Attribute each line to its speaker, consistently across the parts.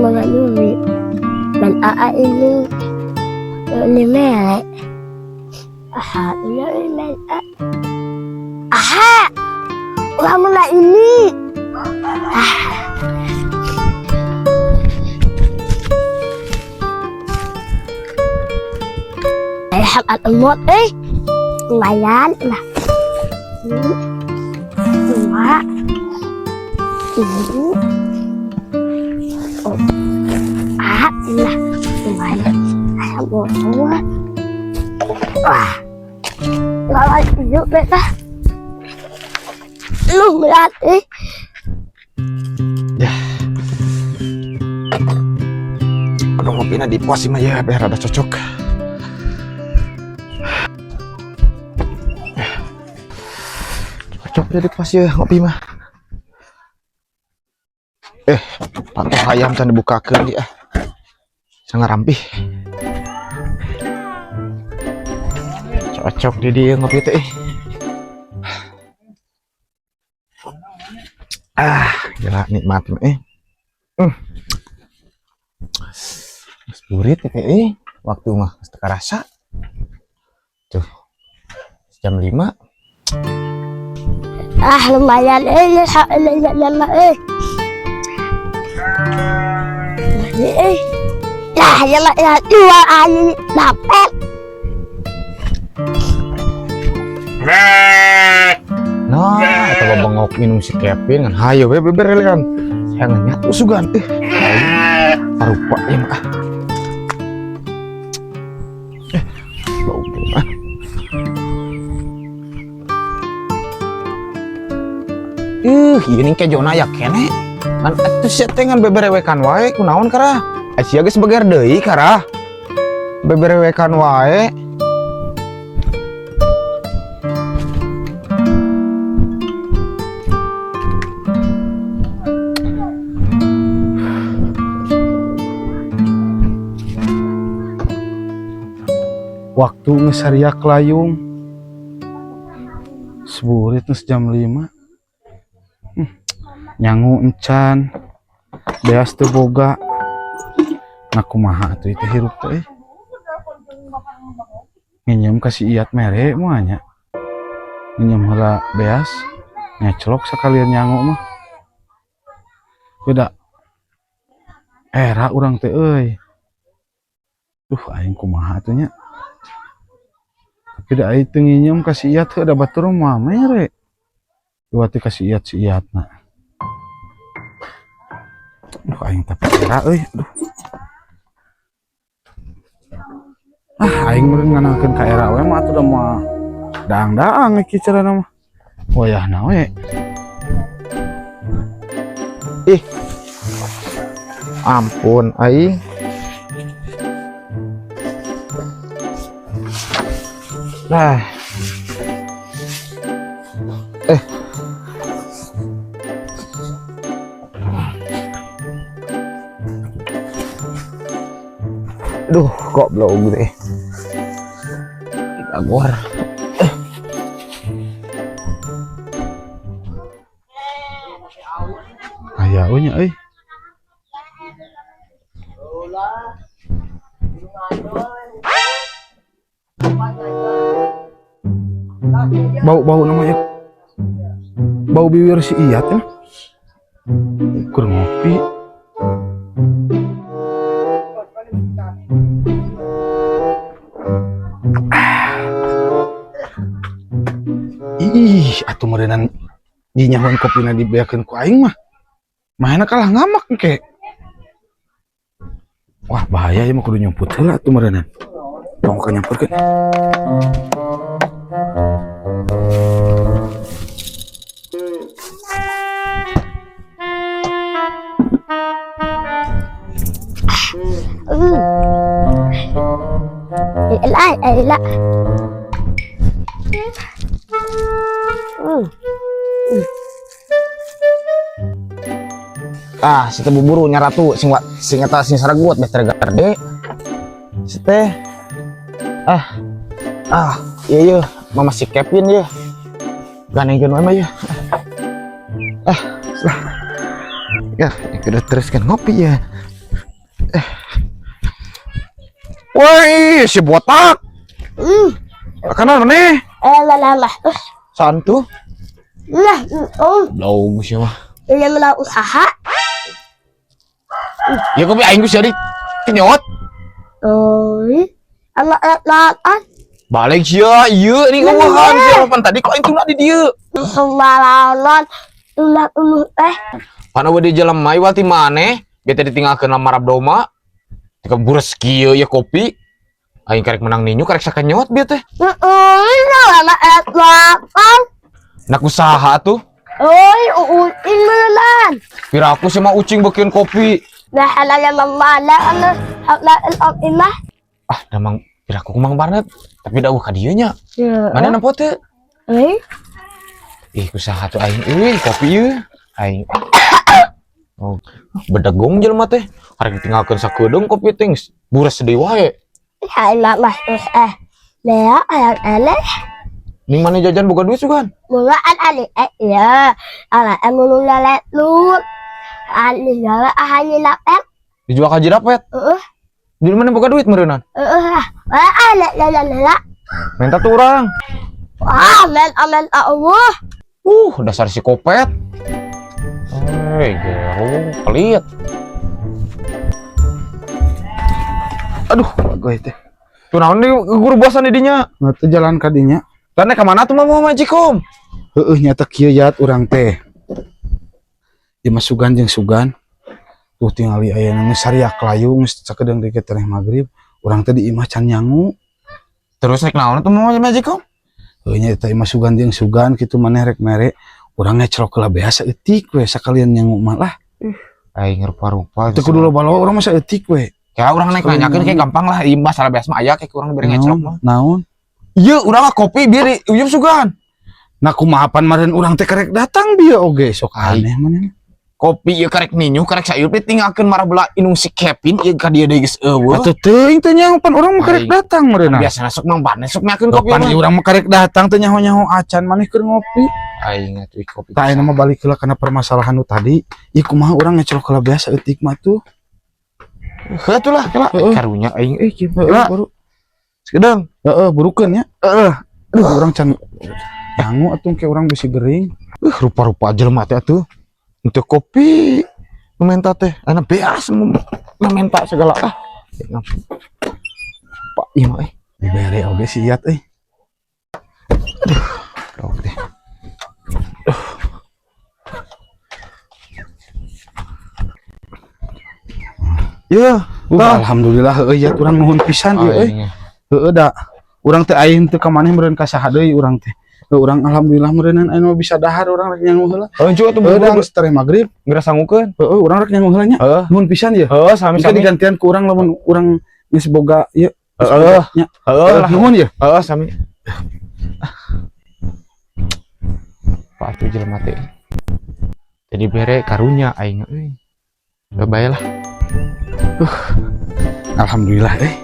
Speaker 1: Mga duit. Dan aa ini ini merek. Aha, ini merek. Aha, urang mah ini. Ah. Ayah at emot eh. Lumayan lah. Dua, tiga, empat lah. Lumayan. Ayah botol. Wah. Lawan yuk beta. Lumayan eh.
Speaker 2: Ya. Aduh, ngopina di pos mah ya biar rada cocok. Cocok jadi pos ya ngopi mah. Eh, panto hayam can dibukakeun ieu ah. Sangat rampih. Cocok di dia ngopi teh. Ah, gila nikmat mah eh. Geus burit teh eh. Waktu mah geus teu karasa. Tuh. Jam 5.
Speaker 1: Ah, lumayan eh eh. Eh. Ya, ya ya dua ani dapat.
Speaker 2: Nah, eta bengok minum si Kevin kan hayo we beber kan. Saya nyatu sugan eh. Tarupa ya mah. Eh, bau ah. Ih, ini kejona ya kene. Kan atuh sia teh ngan beberewekan wae kunaon kara? Sia geus beger deui kara. Beberewekan wae.
Speaker 3: Waktu geus sariak layung. Seburit geus jam 5. Nyangu encan. Beas teu boga. Nah kumaha atuh itu hirup teh. Nginjem ka si Iyat mere moal nya. Nginjem heula beas, ngecelok sekalian nyangu mah. Beda. Era urang teh euy. Duh aing kumaha atuh nya. Tapi da aing teu nginjem ka si Iyat heuh da batur mah mere. Dua teh ka si Iyat si Iyatna. Duh aing tapi era euy, aduh. Ah aing meureun nganalkeun ka era we mah atuh da mah daang-daang iki carana mah. Wayahna we.
Speaker 2: Ih. Ampun aing. Nah. Eh. Aduh, kok belum deh. Dagor.
Speaker 3: Aya we nya euy. Bau-bau namanya. Bau bibir si Iyat ya. Kur ngopi. Ih, atuh meureunnan dinyahoan kopina dibeakeun ku aing mah. Mahana kalah ngamak engke. Wah, bahaya ya mah kudu nyumput heula atuh meureunnan. Tong ka nyamperkeun.
Speaker 1: La, la.
Speaker 2: Ah, si teh buburu nya ratu sing wa, sing eta sing saraguat beh tergede. Si teh. Ah. Ah, iya iya, mama si Kevin ya. Ganengkeun wae mah ya. Ah, lah. Ya, udah teruskan ngopi ya. Woi, si botak. Kanan maneh?
Speaker 1: Eh, lah lah lah.
Speaker 2: Santu.
Speaker 1: Lah, oh,
Speaker 2: Blau sia mah.
Speaker 1: ini lah usaha.
Speaker 2: Ya kopi aing ku sia di kenyot.
Speaker 1: Oh, Allah Allah Allah.
Speaker 2: Balik sia, ieu ni ngeueuhan sia pan tadi kok aing tuna di dieu.
Speaker 1: Sumalalan, ulah uluh eh.
Speaker 2: Pana we di jelema iwal ti maneh, bete ditinggalkeun lamar doma. Tika bures kieu ya kopi. Aing karek menang ninyu karek sakenyot bieu teh.
Speaker 1: Lah lah lah.
Speaker 2: Nak usaha tuh.
Speaker 1: Oi, uing melan.
Speaker 2: Pira aku sih mah ucing bikin kopi.
Speaker 1: La la la la la la la la la.
Speaker 2: Ah, damang pira aku kumang barnet. Tapi dah ka dieu nya. Mana nempo teu?
Speaker 1: Eh,
Speaker 2: Ih, kusaha tuh aing euy kopi ieu. Aing. Oh, bedegong jelema teh. Karek ditinggalkeun sakedeung kopi teh geus bures deui wae.
Speaker 1: La la la eh. La la la.
Speaker 2: Ning mana jajan boga duit sugan?
Speaker 1: Mula an ali eh ya. Ala anu la la lu. Ali la ahani la eh.
Speaker 2: Dijual ka jirapet.
Speaker 1: Heeh.
Speaker 2: Di mana boga duit meureunnan?
Speaker 1: Heeh. Ah la la la la.
Speaker 2: Minta tuh urang.
Speaker 1: Ah, men amen Allah.
Speaker 2: Dasar si kopet. Hei, gero, pelit.
Speaker 3: Aduh, bagus teh.
Speaker 2: Tuh naon deui guru bosan di dinya.
Speaker 3: Nah, teu jalan ka dinya.
Speaker 2: Tane ka mana tuh mama majikum?
Speaker 3: Heueuh nya teh kieu yat urang teh. Di mah sugan jeung sugan. Tuh tingali aya geus sariak layu geus sakedeung deui teh magrib. Urang teh di imah can nyangu.
Speaker 2: Terus rek naon tuh mama majikum?
Speaker 3: Heueuh nya eta imah sugan jeung sugan kitu maneh rek mere. Urang ngecrok heula beas saeutik we sakalian nyangu mah lah.
Speaker 2: Aing rupa-rupa.
Speaker 3: Teu kudu loba-loba urang mah saeutik we.
Speaker 2: Ya urang naik nanyakeun kayak gampang lah, ieu masalah beas mah aya kayak urang dibere ngecrok mah.
Speaker 3: Naon?
Speaker 2: Ieu urang mah kopi biar diuyup sugan.
Speaker 3: Nah kumaha pan maren urang teh karek datang bieu oge sok aneh maneh.
Speaker 2: Kopi ieu karek ninyu karek sayur ditinggalkeun marah belah inung si Kevin ieu ka dieu deui geus eueuh.
Speaker 3: Atuh teuing teh nyaho pan urang mah karek datang meureunna.
Speaker 2: Biasana sok mang bane sok miakeun kopi
Speaker 3: Pan
Speaker 2: mah.
Speaker 3: urang mah karek datang teh nyaho-nyaho acan maneh keur ngopi.
Speaker 2: Aing atuh kopi.
Speaker 3: Tah ayeuna mah balik heula kana permasalahan nu tadi. Ieu kumaha urang ngecrok heula biasa eutik mah tuh.
Speaker 2: Heuh atuh lah, kela.
Speaker 3: Heeh.
Speaker 2: Karunya aing euy kieu.
Speaker 3: Heeh,
Speaker 2: Kela,
Speaker 3: baru.
Speaker 2: sekedang.
Speaker 3: Heeh, burukeun nya. Heeh. Aduh, urang can nyangu atuh ke urang bisi gering.
Speaker 2: Rupa-rupa jelema teh atuh. Untuk kopi nu menta teh, ana beas nu menta segala ah. Pak ieu mah euy.
Speaker 3: Dibere oge si Iyat euy.
Speaker 2: Aduh, deh. Ya, tah.
Speaker 3: Alhamdulillah heueuh Iyat urang nuhun pisan ieu euy.
Speaker 2: Aing.
Speaker 3: Heueuh da. Urang teh aing teu ka maneh meureun ka saha deui urang teh. Heueuh urang alhamdulillah meureunnan aing mah bisa dahar urang rek nyangu heula.
Speaker 2: Heuh atuh
Speaker 3: Heueuh da
Speaker 2: buru
Speaker 3: geus tereh magrib.
Speaker 2: geura sangukeun.
Speaker 3: Heueuh urang rek nyangu heula nya.
Speaker 2: Heeh.
Speaker 3: Nuhun pisan ye.
Speaker 2: Heeh,
Speaker 3: Engke
Speaker 2: sami-sami.
Speaker 3: digantian ku urang lamun urang geus boga ieu.
Speaker 2: Heeh.
Speaker 3: Nya.
Speaker 2: Heeh lah.
Speaker 3: Nuhun ye.
Speaker 2: Heeh, sami. Pak atuh jelema teh. Jadi bere karunya aing euy. Heuh bae lah.
Speaker 3: Alhamdulillah eh.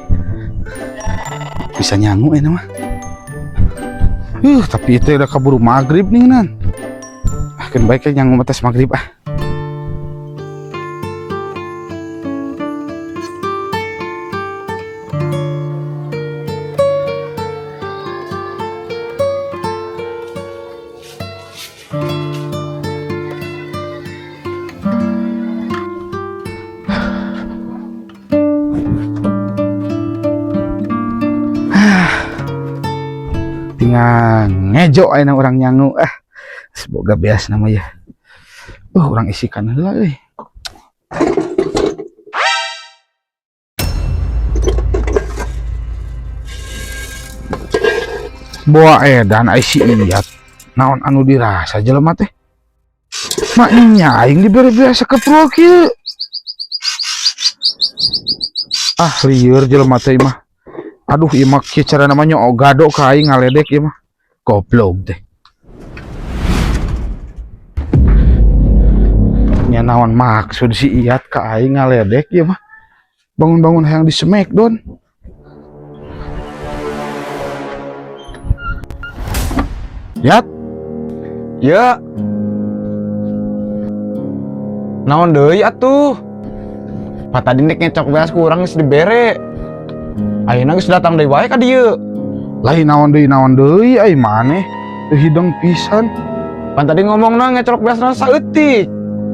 Speaker 3: Bisa nyangu ini mah. Tapi itu udah keburu maghrib nih nan. Ah, kan baik nyangu atas maghrib ah. Tinggal ngejo ayeuna urang nyangu ah. Semoga beas nama ya. Urang isikan heula euy. Boa edan ai si Iyat. Naon anu dirasa jelema teh? Maknya aing dibere biasa keprok kieu. Ah lieur jelema teh mah. Aduh ieu mah kieu cara namanya ogado ka aing ngaledek ieu mah. Goblok teh. Nya naon maksud si Iyat ka aing ngaledek ieu mah. Bangun-bangun hayang di smackdown. Yat,
Speaker 2: Ya. Naon deui atuh? Pak, tadi nek ngecok beas ku urang geus dibere. Ayeuna geus datang deui wae ka dieu.
Speaker 3: Lain naon deui, naon deui, ai maneh teu hideng pisan.
Speaker 2: Pan tadi ngomongna ngecolok beasna saeutik.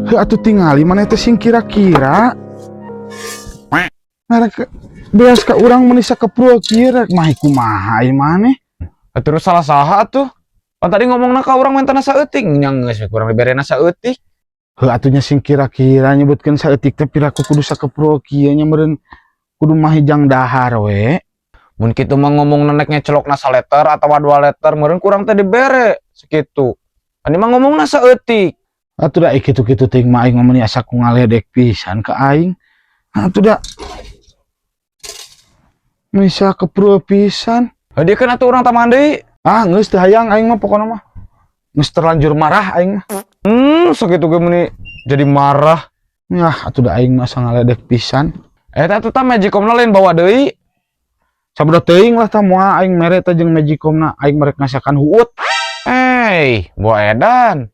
Speaker 3: Heuh, atuh tingali maneh teh sing kira-kira. Merek beas ka urang meuni sakeprul kieu, rek mah kumaha ai maneh?
Speaker 2: Terus salah saha atuh? Pan tadi ngomongna ka urang mentana saeutik, nya geus we kurang diberena saeutik.
Speaker 3: Heuh, atuh nya sing kira-kira nyebutkeun saeutik teh, piraku kudu sakeprul kieu nya meureun kudu mah jang dahar we.
Speaker 2: Mun kitu mah ngomongna nek ngecelokna saliter atawa 2 liter, meureun kurang teh dibere sakitu. Pan mah ngomongna saeutik.
Speaker 3: Atuh da kitu-kitu teuing mah aing mah meuni asa ku ngaledek pisan ka aing. Atuh da meuni sakeprul pisan.
Speaker 2: Heuh, dia kan atuh urang tambahan deui.
Speaker 3: Ah, geus teu hayang aing mah pokona mah. Geus terlanjur marah aing mah.
Speaker 2: Sakitu ge meuni jadi marah.
Speaker 3: Yah, atuh da aing mah asa ngaledek pisan.
Speaker 2: Eta atuh tah magicomna lain bawa deui.
Speaker 3: Sabodo teuing lah tah, moal aing mere teh jeung magicomna, aing merek ngasakan huut.
Speaker 2: Eh, bawa edan.